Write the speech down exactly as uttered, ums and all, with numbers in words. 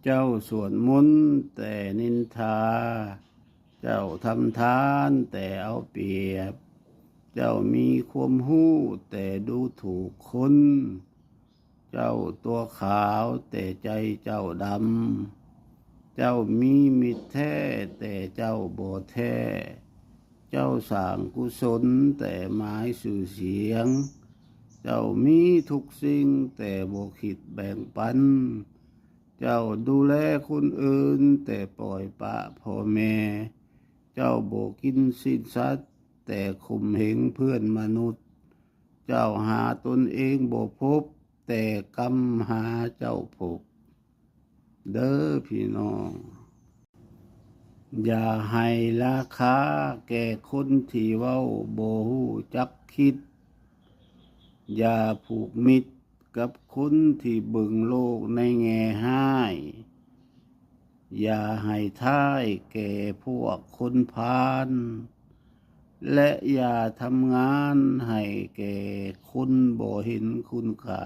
เจ้าสวดมนต์แต่นินทา เจ้าทำทานแต่เอาเปรียบ เจ้ามีความรู้แต่ดูถูกคน เจ้าตัวขาวแต่ใจเจ้าดำ เจ้ามีมิตรแท้แต่เจ้าบ่แท้ เจ้าสร้างกุศลแต่หมายชื่อเสียง เจ้ามีทุกสิ่งแต่บ่คิดแบ่งปัน เจ้าดูแลคนอื่นแต่ปล่อยปละพ่อแม่ เจ้าบ่กินศีลสัตว์แต่ข่มเหงเพื่อนมนุษย์ เจ้าหาตนเองบ่พบ แต่กรรมหาเจ้าพบ เด้อพี่น้อง อย่าให้ราคาแก่คนที่เว้าบ่ฮู้จักคิด อย่าผูกมิตรกับคนที่เบิ่งโลกในแง่ร้าย อย่าให้ท้ายแก่พวกคนพาล และอย่าทำงานให้แก่คนบ่เห็นคุณค่า